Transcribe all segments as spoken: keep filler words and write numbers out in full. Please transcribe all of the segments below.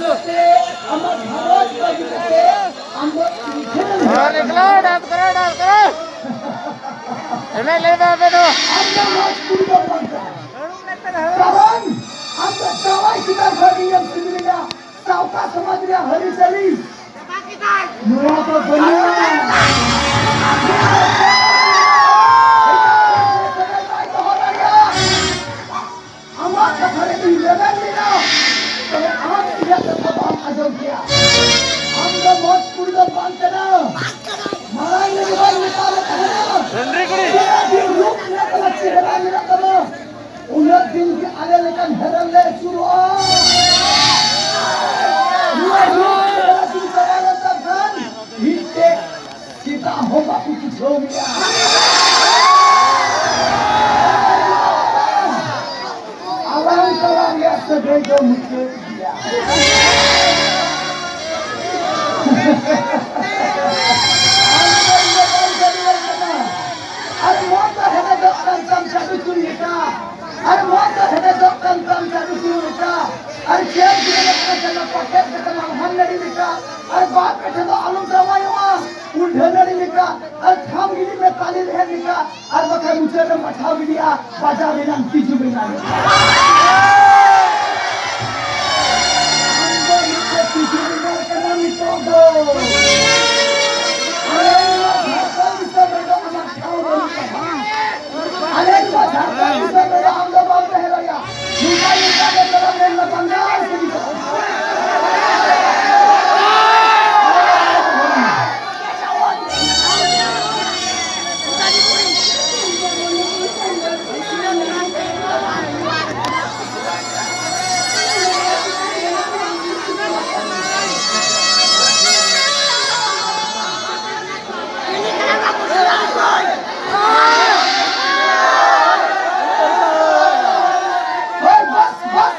ᱟᱢᱟᱜ ᱜᱷᱟᱨᱚᱸᱡᱽ ᱵᱟᱹᱜᱤ ᱠᱟᱛᱮ ᱟᱢ ᱫᱚ ᱪᱤᱞᱤ ᱴᱷᱮᱱ ᱮᱢ ᱦᱮᱡ ᱟᱠᱟᱱᱟ? ᱰᱟᱱᱥ ᱠᱚᱨᱚ, ᱰᱟᱱᱥ ᱠᱚᱨᱚ᱾ ᱮᱱᱮᱡ ᱞᱟᱹᱭ ᱢᱮ ᱟᱯᱮ ᱫᱚ᱾ ᱟᱢ ᱫᱚ ᱢᱚᱡᱽ ᱠᱩᱲᱤ ᱫᱚ ᱵᱟᱝ ᱠᱟᱱᱟ᱾ ᱠᱟᱨᱚᱱ ᱟᱢ ᱫᱚ ᱡᱟᱶᱟᱭ ᱪᱮᱛᱟᱱ ᱠᱷᱚᱱ ᱤᱧᱮᱢ ᱥᱤᱵᱤᱞᱤᱧᱟ᱾ ᱥᱟᱶᱛᱟ ᱥᱚᱢᱟᱡᱽ ᱨᱮᱭᱟᱜ ᱟᱹᱨᱤᱪᱟᱹᱞᱤ ᱱᱚᱣᱟ ᱫᱚ ᱵᱟᱹᱱᱩᱜᱼᱟ᱾ ᱟᱢᱟᱜ ᱠᱟᱛᱷᱟ ᱨᱮ ᱤᱧ ᱨᱮᱵᱮᱱ ᱞᱮᱱᱟ, ᱛᱚᱵᱮ ᱟᱢ ᱤᱧᱟᱹᱜ ᱠᱟᱛᱷᱟ ᱵᱟᱢ ᱟᱸᱡᱚᱢ ᱠᱮᱭᱟ᱾ ᱟᱢ ᱫᱚ ᱢᱚᱡᱽ ᱠᱩᱲᱤ ᱫᱚ ᱵᱟᱝ ᱠᱟᱱᱟ᱾ ᱢᱟᱲᱟᱝ ᱨᱮ ᱡᱚᱠᱷᱚᱱ ᱢᱮᱛᱟ ᱞᱮ ᱛᱟᱦᱮᱱᱟ, ᱰᱟᱹᱝᱨᱤ ᱠᱩᱲᱤ᱾ ᱪᱮᱫᱟᱜ ᱡᱮ ᱨᱩᱯ ᱢᱮᱱᱟᱜ ᱛᱟᱢᱟ, ᱪᱮᱦᱨᱟ ᱢᱮᱱᱟᱜ ᱛᱟᱢᱟ, ᱩᱱᱟᱹᱜ ᱫᱤᱱ ᱜᱮ ᱟᱞᱮ ᱞᱮᱠᱟᱱ ᱦᱮᱨᱮᱞ ᱞᱮ ᱟᱹᱪᱩᱨᱚᱜᱼᱟ᱾ ᱱᱚᱣᱟ ᱨᱩᱯ ᱪᱮᱦᱨᱟ ᱡᱩᱫᱤ ᱪᱟᱵᱟ ᱞᱮᱱ ᱛᱟᱢ ᱠᱷᱟᱱ, ᱢᱤᱫᱴᱮᱡ ᱥᱮᱛᱟᱜ ᱦᱚᱸ ᱵᱟᱠᱚ ᱵᱩᱡᱷᱟᱹᱣ ᱢᱮᱭᱟ᱾ ᱟᱞᱟᱝ ᱛᱟᱞᱟ ᱨᱮᱭᱟᱜ ᱥᱟᱹᱜᱟᱹᱭ ᱫᱚ ᱢᱩᱪᱟᱹᱫ ᱜᱮᱭᱟ᱾ ᱟᱨ ᱢᱚᱱ ᱫᱚ ᱦᱮᱰᱮᱡᱚᱜ ᱠᱟᱱ ᱛᱟᱢ ᱡᱟᱹᱫᱩ ᱪᱩᱨᱤ ᱞᱮᱠᱟ᱾ ᱟᱨ ᱢᱚᱱ ᱫᱚ ᱦᱮᱰᱮᱡᱚᱜ ᱠᱟᱱ ᱛᱟᱢ ᱡᱟᱹᱫᱩ ᱪᱩᱨᱤ ᱞᱮᱠᱟ᱾ ᱟᱨ ᱪᱮᱫ ᱡᱤᱭᱚᱱ ᱠᱟᱱᱟ ᱡᱮᱱᱚ ᱯᱟᱴᱮᱫ ᱠᱟᱛᱮ ᱢᱟᱞᱦᱟᱱ ᱱᱟᱹᱲᱤ ᱞᱮᱠᱟ᱾ ᱟᱨ ᱵᱟᱨ ᱯᱮ ᱴᱷᱮᱱ ᱫᱚ ᱟᱞᱚᱢ ᱡᱟᱶᱟᱭᱚᱜᱼᱟ᱾ ᱩᱞᱰᱷᱟᱹ ᱱᱟᱹᱲᱤ ᱞᱮᱠᱟ, ᱟᱨ ᱴᱷᱟᱢ ᱜᱤᱰᱤ ᱢᱮ ᱛᱟᱞᱮ ᱨᱮᱦᱮᱫ ᱞᱮᱠᱟ, ᱟᱨ ᱵᱟᱠᱷᱟᱱ ᱢᱩᱪᱟᱹᱫ ᱨᱮ ᱯᱟᱴᱷᱟᱣ ᱜᱤᱰᱤᱜᱼᱟ ᱵᱟᱡᱟᱨ ᱨᱮᱱᱟᱜ ᱛᱤᱡᱩ ᱵᱮᱱᱟᱣ ᱞᱮᱠᱟ᱾ ᱟᱢ ᱫᱚ ᱢᱤᱫᱴᱮᱱ ᱛᱤᱡᱩ ᱵᱮᱱᱟᱣ ᱠᱟᱱᱟ ᱱᱤᱛᱚᱜ ᱫᱚ᱾ ᱟᱞᱮ ᱱᱚᱣᱟ ᱡᱷᱟᱲᱠᱷᱚᱸᱰ ᱫᱤᱥᱚᱢ ᱨᱮᱫᱚ ᱟᱢᱟᱜ ᱴᱷᱟᱶ ᱵᱟᱹᱱᱩᱜ ᱛᱟᱢᱟ᱾ ᱟᱞᱮ ᱱᱚᱣᱟ ᱡᱷᱟᱲᱠᱷᱚᱸᱰ ᱫᱤᱥᱚᱢ ᱨᱮᱫᱚ ᱟᱢ ᱫᱚ ᱵᱟᱢ ᱛᱟᱦᱮᱸ ᱫᱟᱲᱮᱭᱟᱜᱼᱟ᱾ ᱱᱚᱝᱠᱟ ᱱᱚᱝᱠᱟ ᱜᱮ ᱛᱚᱨᱟ ᱢᱮᱱ ᱞᱮᱠᱷᱟᱱ ᱫᱚ ᱟᱨ ᱪᱮᱫ ᱦᱚᱸ ᱵᱟᱝ᱾ ᱦᱳᱭ, ᱵᱟᱥ, ᱵᱟᱥ᱾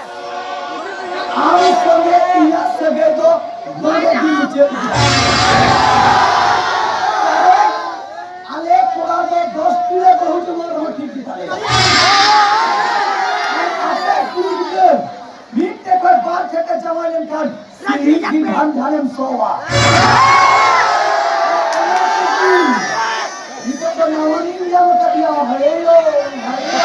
ᱟᱢ ᱥᱚᱸᱜᱮ ᱤᱧᱟᱹᱜ ᱥᱟᱹᱜᱟᱹᱭ ᱫᱚ ᱱᱚᱰᱮ ᱜᱮ ᱢᱩᱪᱟᱹᱫ ᱮᱱᱟ᱾ ᱟᱞᱮ ᱠᱚᱲᱟ ᱫᱚ ᱫᱚᱥ ᱴᱤ ᱞᱮ ᱵᱟᱹᱦᱩ ᱡᱚᱝᱚᱜ ᱨᱮᱦᱚᱸ ᱴᱷᱤᱠ ᱜᱮ ᱛᱟᱞᱮᱭᱟ᱾ ᱟᱨ ᱟᱯᱮ ᱠᱩᱲᱤ ᱜᱤᱫᱽᱨᱟᱹ ᱢᱤᱫᱴᱮᱡ ᱠᱷᱚᱡ ᱟᱨ ᱴᱷᱮᱱ ᱮ ᱡᱟᱶᱟᱭ ᱞᱮᱱᱠᱷᱟᱱ ᱥᱤᱨᱤᱡ ᱜᱮ ᱵᱷᱟᱱ ᱵᱷᱟᱱᱮᱢ ᱥᱚᱣᱟ᱾ ᱱᱤᱛᱚᱜ ᱫᱚ ᱱᱟᱣᱟ ᱜᱤᱧ ᱧᱟᱢ ᱟᱠᱟᱫᱮᱭᱟ, ᱦᱟᱭᱳ, ᱦᱟᱭᱳ᱾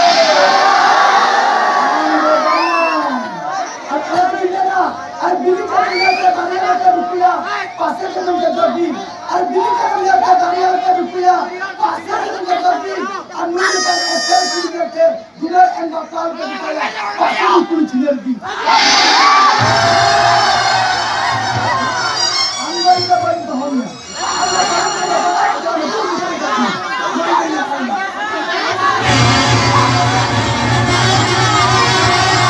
ᱟᱨ ᱚᱱᱟ ᱫᱚᱧ ᱢᱮᱱᱟ, ᱟᱨ ᱵᱤᱞᱤ ᱪᱟᱸᱫᱚ ᱧᱮᱞᱛᱮ ᱵᱟᱨᱭᱟ ᱞᱮᱠᱟ ᱨᱩᱯᱤᱭᱟ ᱯᱟᱥᱮ ᱠᱷᱚᱱᱮᱢ ᱡᱚᱡᱚ ᱵᱤᱱ᱾ ᱟᱨ ᱵᱤᱞᱤ ᱪᱟᱸᱫᱚ ᱧᱮᱞᱛᱮ ᱵᱟᱨᱭᱟ ᱞᱮᱠᱟ ᱨᱩᱯᱤᱭᱟ ᱯᱟᱥᱮ ᱠᱷᱚᱱᱮᱢ ᱡᱚᱡᱚ ᱵᱤᱱ᱾ ᱟᱨ ᱱᱩᱭ ᱞᱮᱠᱟᱱ ᱮᱥᱮᱨ ᱠᱩᱲᱤ ᱧᱮᱞᱛᱮ ᱫᱩᱞᱟᱹᱲ ᱮᱢ ᱵᱟᱯᱞᱟ ᱞᱮᱠᱟ ᱢᱮᱛᱟᱭᱟ, ᱯᱟᱥᱮ ᱠᱩᱲᱤ ᱪᱷᱤᱱᱟᱹᱨ ᱵᱤᱱ᱾ ᱟᱢ ᱫᱚ ᱤᱧ ᱫᱚ ᱵᱟᱹᱧ ᱫᱚᱦᱚ ᱢᱮᱭᱟ᱾